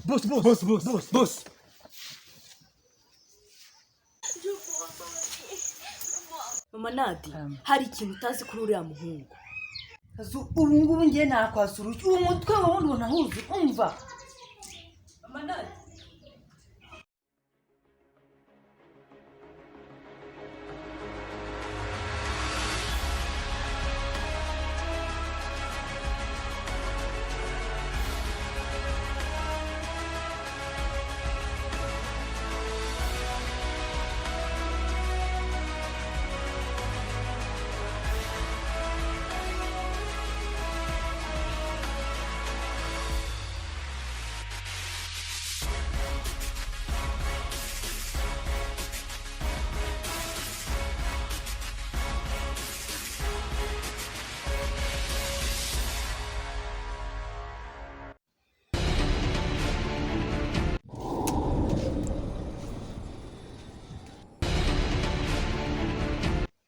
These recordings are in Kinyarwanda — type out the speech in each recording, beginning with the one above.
Boss, boss, boss, boss, boss, boss. Mama Nadi, hari ikintu utazi kuri uriya muhungu. Ubu ngubu ngiye nakwasura uyu mutwe wawe ubona ntuzi umva. Mama Nadi.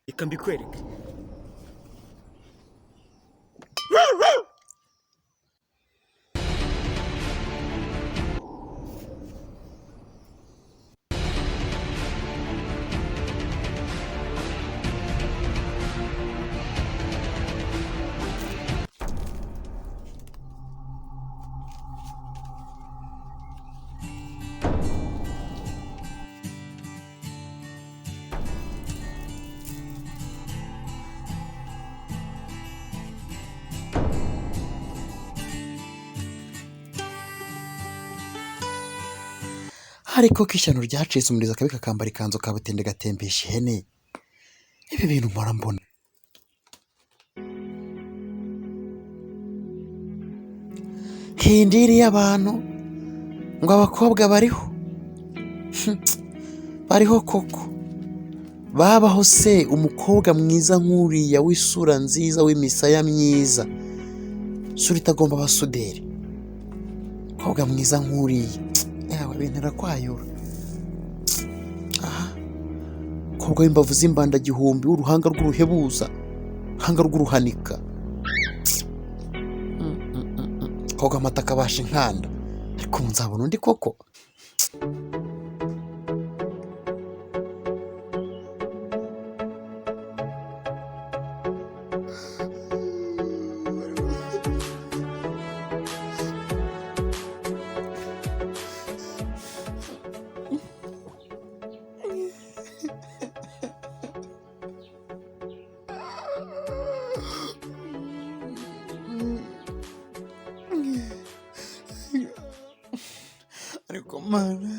Reka mbikwereke. Ariko ko ishyano ryacitse umurizo akabi kakambara ikanzu kabutende gatembesha ihene. Ibi bintu mpora mbona. Hindiriye abantu ngo abakobwa bariho. Bariho koko. Babaho se umukobwa mwiza nk'uriya w'isura nziza w'imisaya myiza. Sura itagomba abasuderi. Umukobwa mwiza nk'uriya. Yawe bintera kwayura. Aha. Umukobwa w'imbavu z'imbandagihumbi w'uruhanga rw'uruhebuza. Uruhanga rw'uruhanika. Umukobwa w'amata akabasha inkanda. Ariko ubu nzabona undi koko. Ariko mana,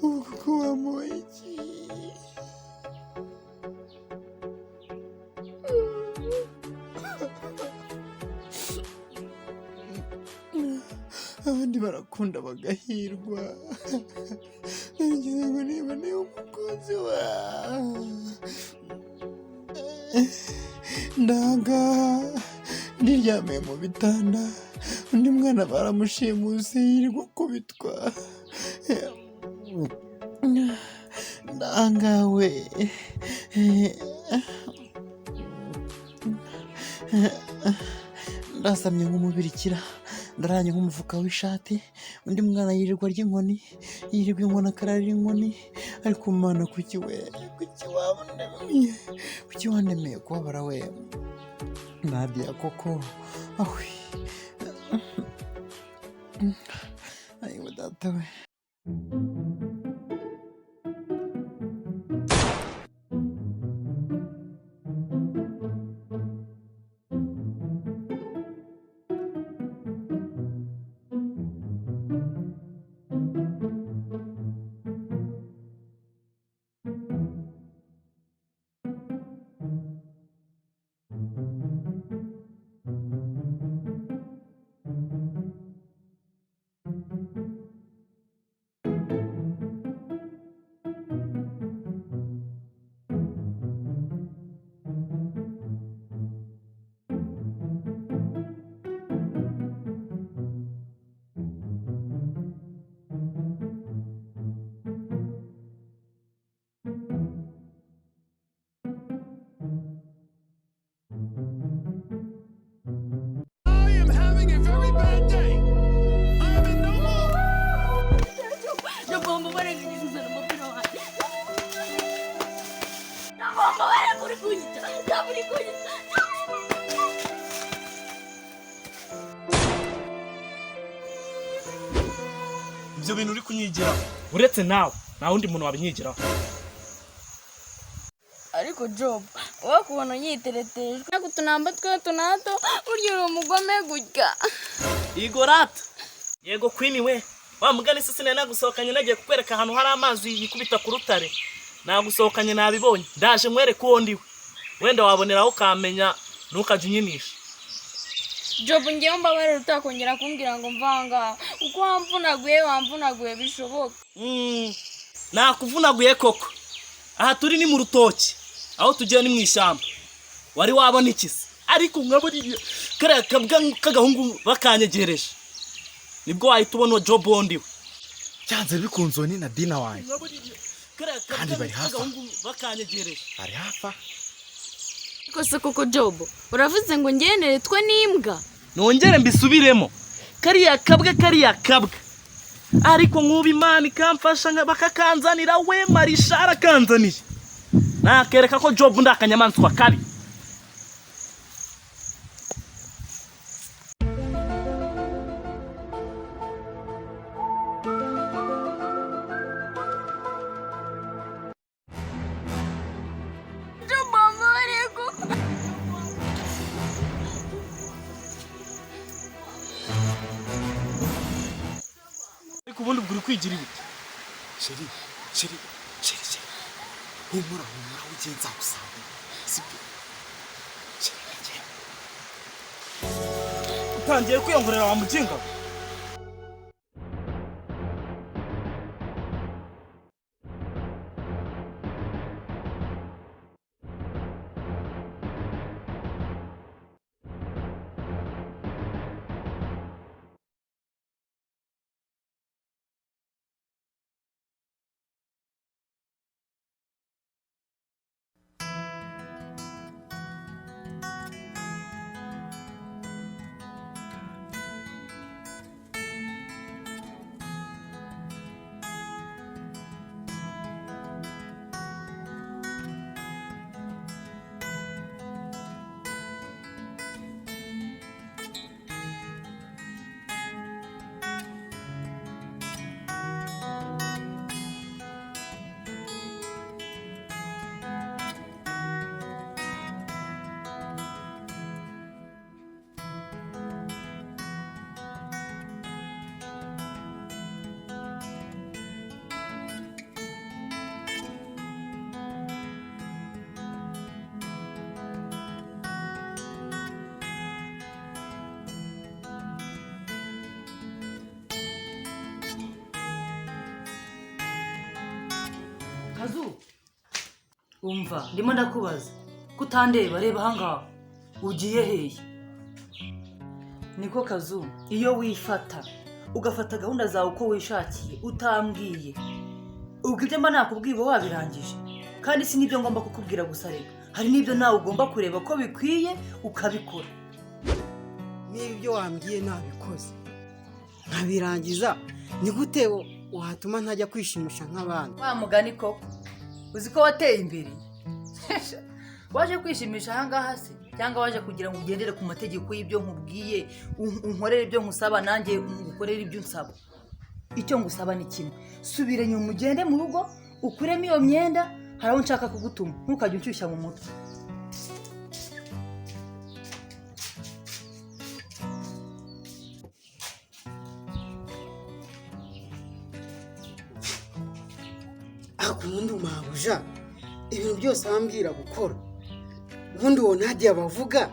ubu kuko wamuha iki? Abandi barakunda bagahirwa, narigize ngo niba niba umukunzi wawe ndaga ndiryamiye mu bitanda, undi mwana baramushimuse yirirwa akubitwa. Ndangawe ndasamye nk'umubirikira, ndaranye nk'umufuka w'ishati, undi mwana yirirwa arya inkoni, yirirwa inkoni akararira inkoni. Ariko mana kuki we, kuki wandemeye, kuki wandemeye kubabara we Nadia koko, ahwi ayiwe data we. Uri kunyica, Jobu, uri kunyica. Ibyo bintu uri kunyigiraho, uretse nawe nta wundi muntu wabinyigiraho. Ariko Job, wakubona unyiteretejwe utunamba twe tunato, burya uri umugome gutya? Igorata, yego queen we. Wa mugani se, sinari nagusohokanye nagiye kukwereka ahantu hari amazi yikubita ku rutare? Nagusohokanye nabibonye, ndaje nkwereke uwo ndiwe, wenda waboneraho ukamenya, ntukajye unyinisha. Job, ngewe mbabarira, utakongera kumbwira ngo mvanga uko wamvunaguye, wamvunaguye bishoboka. Nakuvunaguye koko. Aha turi ni mu rutoki, aho tugiye ni mu ishyamba. Wari wabona iki se? Ariko nka buriya kariya kabwa k'agahungu bakanyegereje, nibwo wahita ubona Job wundi we. Byanze bikunze uwo ni Nadina wanjye. Nka buriya kariya Kandi kabwa bari hafi aho. k'agahungu bakanyegereje. Ari hafi aha. Ariko se koko Job, uravuze ngo ngeneretwe n'imbwa? Nongere mbisubiremo, kariya kabwa, kariya kabwa. Ariko nk'ubu Imana ikamfasha bakakanzanira we marisha arakanzaniye, nakereka ko Job ndi akanyamaswa kabi. Job, wambabariye koko. Ariko ubundi ubwo uri kwigira ibiki? Chérie, chérie, chérie, chérie, humura, humura, ugiye nzagusanga, sibyo? Chérie, nagiye. Utangiye kwiyongorera, wa muginga we. Kazu, umva, ndimo ndakubaza kutandeba. Reba ahangaha, ugiye hehe? Niko Kazu, iyo wifata ugafata gahunda zawe uko wishakiye utambwiye, ubwo ibyo mba nakubwiye uba wabirangije. Kandi si n'ibyo ngomba kukubwira gusa, reka hari n'ibyo nawe ugomba kureba ko bikwiye ukabikora. Niba ibyo wambwiye nabikoze nkabirangiza, ni gute watuma ntajya kwishimisha nk'abandi? Wa mugani koko, uzi ko wateye imbere? Waje kwishimisha ahangaha se, cyangwa waje kugira ngo ugendere ku mategeko y'ibyo nkubwiye, unkorere ibyo nkusaba, nanjye ngukorere ibyo unsaba? Icyo ngusaba ni kimwe: subira inyuma, ugende mu rugo, ukuremo iyo myenda, hari aho nshaka kugutuma. Ntukajye unshyushya mu mutwe. Ariko ubundi mabuja, ibintu byose wambwira gukora, ubundi uwo Nadiya bavuga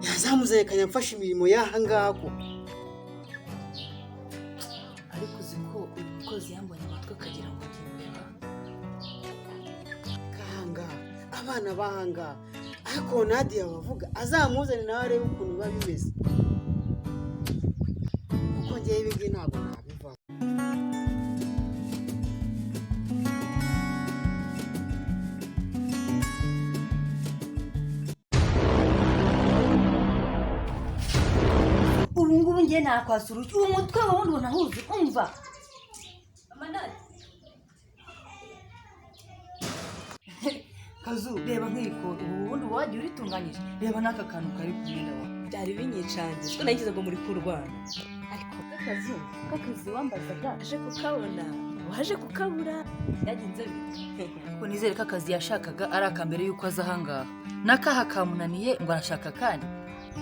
yazamuzanye akajya imirimo y'aha ngaha ko? Ariko uzi ko uyu mukozi yambonye amatwi akagira ngo ngimbeba? Kahangaha, abana b'ahangaha. Ariko uwo Nadiya bavuga azamuzane nawe arebe ukuntu biba bimeze, kuko ngewe ibi ngibi ntabwo nabivaho. Ubu ngubu ngiye nakwasa urushyi uwo mutwe wawe, wundi ubona huzuye. Umva. Mama Nadi. Kazu, reba nk'iri kote, ubu bundi wagiye uritunganyije. Reba n'aka kantu kari ku mwenda wawe. Byari binyicanze ko nagize ngo muri kurwana. Ariko kakazu kakazi wambazaga aje kukabona, waje kukabura, byagenze bite? Ko nizere ko akazi yashakaga ari aka mbere y'uko aza ahangaha, n'akaha kamunaniye ngo arashaka kandi.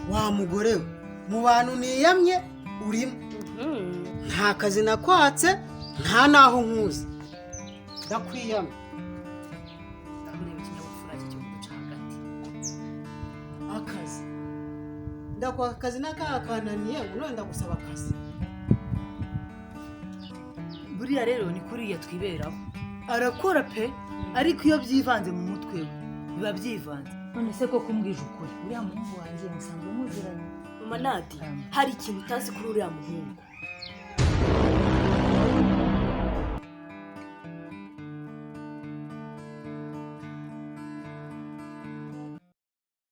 Wa mugore we, mu bantu niyamye urimo. Nta kazi nakwatse, nta n'aho nkuzi, ndakwiyamye. Ureba ikinyabupfura cye cyo kuduca hagati. Akazi ndakwaka, akazi n'akaha kananiye, ngo none ndagusaba akazi. Buriya rero ni kuriya twiberaho, arakora pe, ariko iyo byivanze mu mutwe we biba byivanze. None se koko umbwije ukuri, uriya muhungu wanjye musanzwe muziranye? Mama Nadi, hari ikintu utazi kuri uriya muhungu.